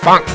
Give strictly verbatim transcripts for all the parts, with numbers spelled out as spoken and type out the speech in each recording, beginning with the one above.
Hola.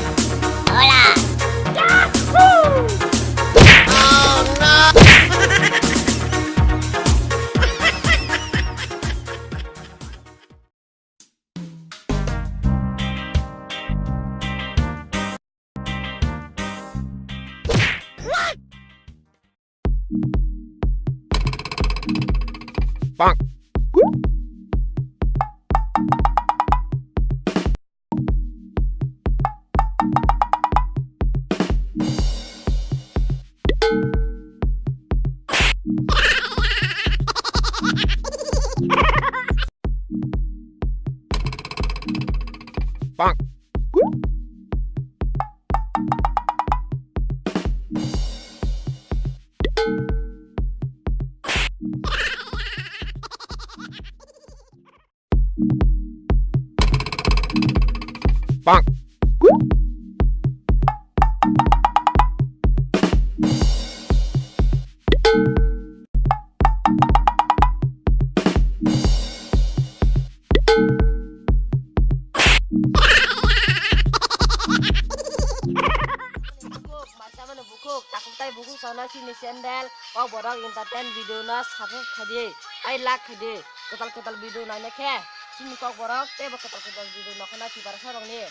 Bukhuk, maisa mano bukhuk, takhuk tai bukhuk sona chini channel, kok borok entertain video no subscribe khaidi, ai like khaidi, kwtal kwtal video naina khe, chini kok borok teibo kwtal kwtal video nokhana tiprasa rokni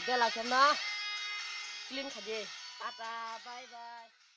belai kheno clean khaidi. Tata, bye bye.